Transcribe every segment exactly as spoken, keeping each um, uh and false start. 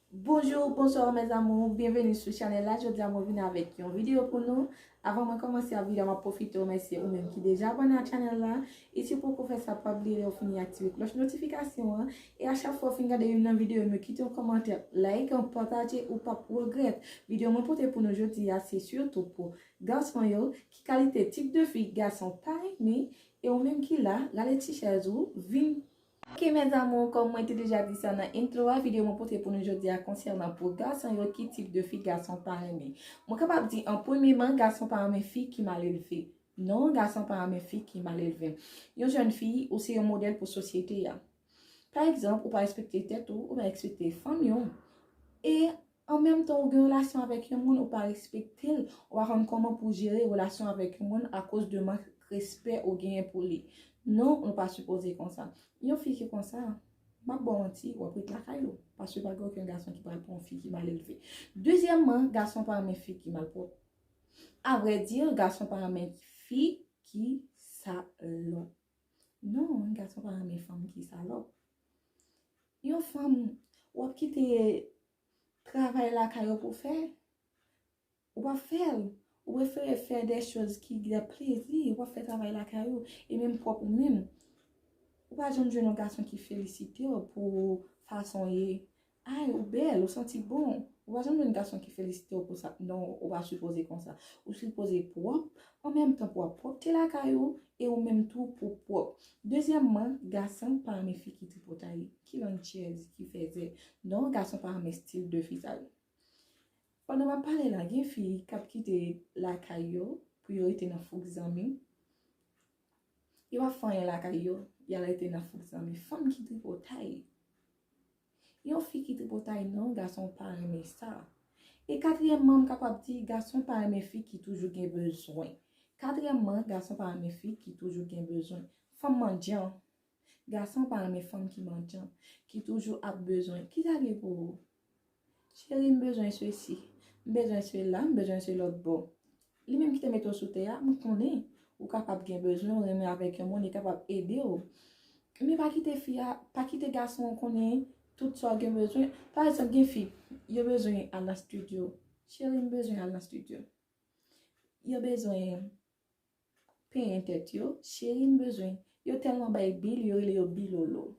Bonjou, bonswa mes amours, byenveni sou chanèl la. Jodi a mwen vin avèk yon videyo pou nou. Avan mwen kòmanse ak videyo a, m ap pwofite remèsye ou menm ki deja abòne ak chanèl la. E si w poko fè sa, pa bliye lè w fini aktive klòch notifikasyon an. E a chak fwa w fin gade youn nan videyo m yo, kite yon kòmantè, like, pataje, ou p ap regrèt. Videyo mwen pote pou nou jodi a, se sitou pou gason yo, ki kalite tip de fi gason pa renmen, e ou menm ki la, rale ti chèz ou, vin. Ok mes amours, kòm mwen te deja di sa nan intro a, videyo mwen pote pou nou jodi a konsènan pou gason yo, ki tip de fi gason pa renmen. Mwen kapab di an premyeman, gason pa renmen fi ki mal elve. Non, gason pa renmen fi ki mal elve. Yon jèn fi, ou se yon modèl pou sosyete a. Pa egzanp, ou pa respekte tèt ou, ou pa respekte fanmi w. E an menm tan, ou gen relasyon avèk yon moun, ou pa respekte l, ou pa konn kòman pou jere relasyon avèk yon moun akoz de mank respè ou genyen pou li. Non, ou pa sipoze konsa. Yon fi ki konsa, m ap ba w manti, w ap ret lakay ou. Paske pa gen okenn gason ki pral pran yon fi ki mal elve. Dezyèmman, gason pa renmen fi ki malpwòp. Avrèdi, gason pa renmen fi ki salòp. Non, gason pa renmen fanm ki salòp. Yon fanm, w ap kite travay lakay ou pou fè, ou p ap fè l. Ou prefere fè de choz ki de plezi, ou p ap fè travay lakay ou, e menm pwòp ou menm. Ou pa janm jwenn yon gason ki felisite w pou fason w ye. Ay, ou bèl, ou santi bon. Ou pa janm jwenn gason ki felisite w pou sa. Non, ou pa sipoze konsa. Ou sipoze pwòp, an menm tan pou w ap pwòpte lakay ou, e ou menm tou pou pwòp. Dezyèmman, gason pa renmen fi ki tripotay, ki landjèz, ki fèzè. Non, gason pa renmen stil de fi sa yo. Pandan m ap pale la, gen fi k ap kite lakay yo pou yo rete nan fouk zanmi. Yo pa fè anyen lakay yo, y al rete nan fouk zanmi. Fanm ki tripotay. Yon fi ki tripotay non, gason pa renmen sa. E katriyèmman, m kapab di, gason pa renmen fi ki toujou gen bezwen. Katriyèmman, gason pa renmen fi ki toujou gen bezwen. Fanm mandyan. Gason pa renmen fanm ki mandyan, ki toujou ap bezwen. Kisa l ye pou ou? Cheri, m bezwen sesi. M bezwen sela, m bezwen se lòt bò. Li menm ki te mete w sou tè a, m konnen ou kapab gen bezwen, ou renmen avèk yon moun, li kapab ede w. Men pa kite fi a, pa kite gason an konnen tout sa w gen bezwen. Pa egzanp, gen fi, yo bezwen al nan studio. Cheri, m bezwen al nan studio. Yo bezwen penyen tèt yo. Cheri, m bezwen. Yo tèlman bay bil, yo rele yo bilolo.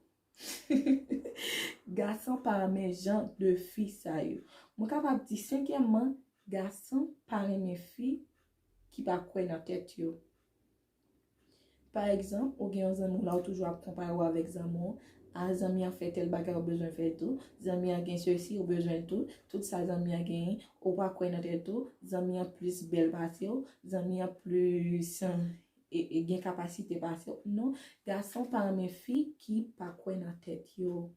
Gason pa renmen jan de fi sa yo. Mwen kapab di senkyèmman, gason pa renmen fi ki pa kwè nan tèt yo. Pa egzanp, ou gen yon zanmi w la, ou toujou ap konpare w avèk zanmi w. A, zanmi an fè tèl bagay, ou bezwen fè l tou. Zanmi an gen sesi, ou bezwen l tou. Tout sa zanmi an genyen, ou pa kwè nan tèt ou. Zanmi an plis bèl pase w. Zanmi an plis, e, e, gen kapasite pase w. Non, gason pa renmen fi ki pa kwè nan tèt yo.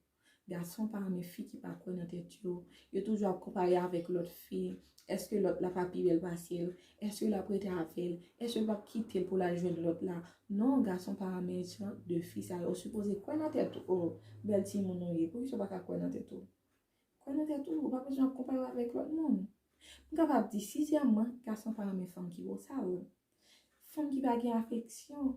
Gason pa renmen fi ki pa kwè nan tèt yo. Yo toujou ap konpare avèk lòt fi. Èske lòt la pa pi bèl pase l? Èske l ap rete avè l? Èske l p ap kite l pou l al jwenn lòt la? Non, gason pa renmen jan de fi sa yo. Ou sipoze kwè nan tèt ou. Oh, bèl timoun ou ye. Poukisa w pa ka kwè nan tèt ou? Kwè nan tèt ou. Ou pa bezwen ap konpare w avèk lòt moun. M kapab di, sizyèmman, gason pa renmen fanm ki bosal. Fanm ki pa gen afeksyon.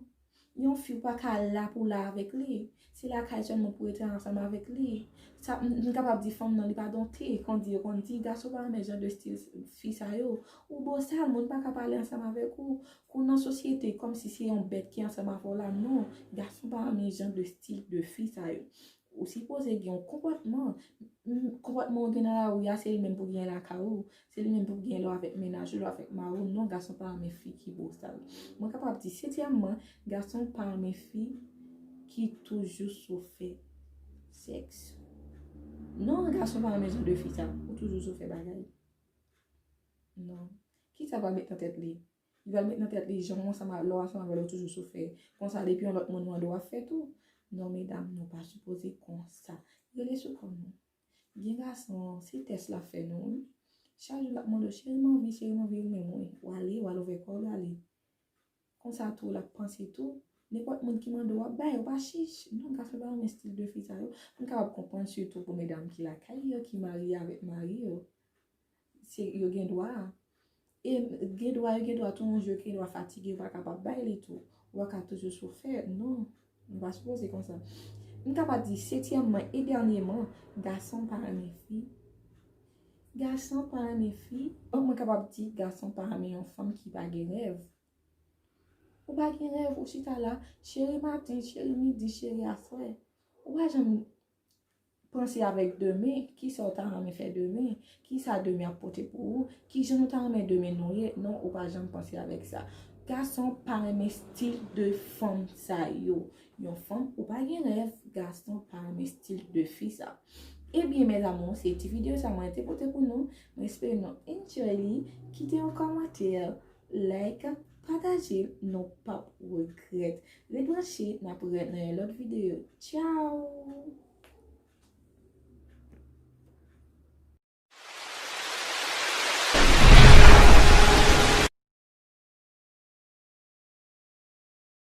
Yon fi ou pa ka la pou la avèk li. Se lakay sèlman pou rete ansanm avèk li. Sa, m, m kapab di fanm nan li pa donte, kondi yo konn di, gason pa renmen jan de stil fi sa yo. Ou bosal, moun pa ka pale ansanm avèk ou. Kou nan sosyete, kòmsi se yon bèt ki ansanm avè w la, non. Gason pa renmen jan de stil de fi sa yo. Ou sipoze gen yon konpòtman. M, konpòtman ou gen nan lari a, se li menm pou gen lakay ou. Se li menm pou gen lè w avèk mennaj ou, lè w avèk mari w. Non, gason pa renmen fi ki bosal. Mwen kapab di, setyèmman, gason pa renmen fi ki toujou sou fè sèks. Non, gason pa renmen jan de fi sa. Ou toujou sou fè bagay. Non. Kisa l pral met nan tèt li? Li pral met nan tèt li, jan w ansanm a, lè w ansanm avè l, ou toujou sou fè. Konsa, depi yon lòt moun mande w, w ap fè tou. Non, medam, nou pa sipoze konsa. Rele sou kò nou. Gen gason, se tès l ap fè nou, wi. Chak jou l ap mande w, cheri, m anvi, cheri, m anvi, ou menm, wi. W ale, w al ouvè kò w, w ale. Konsa tou, l ap panse tou. Nenpòt moun ki mande w, w ap bay, ou pa chich. Non, gason pa renmen stil de fi sa yo. M kapab konprann, sitou pou medam ki lakay yo, ki marye avèk mari yo. Se, yo gen dwa. E gen dwa, yo gen dwa tou yon jou, yo gen dwa fatige, yo pa kapab bay li tou. Ou pa ka toujou sou fè, non. Nou pa sipoze konsa. M kapab di, setyèmman e dènyèman, gason pa renmen fi Gason pa renmen fi. Donk, mwen kapab di gason pa renmen yon fanm ki pa gen rèv. Ou pa gen rèv, ou chita la, cheri maten, cheri midi, cheri aswè. Ou pa janm panse avèk demen, kisa w ta renmen fè demen, kisa demen ap pote pou ou, kijan nou ta renmen demen nou ye. Non, ou pa janm panse avèk sa. Gason pa renmen stil de fanm sa yo. Yon fanm, ou pa gen rèv, gason pa renmen stil de fi sa. Ebyen, mes amours, se ti videyo sa mwen te pote pou nou. Mwen espere nou enjoy li. Kite yon kòmantè, like, pataje, nou p ap regrèt. Ret branche, n ap wè nan yon lòt videyo. Tchao!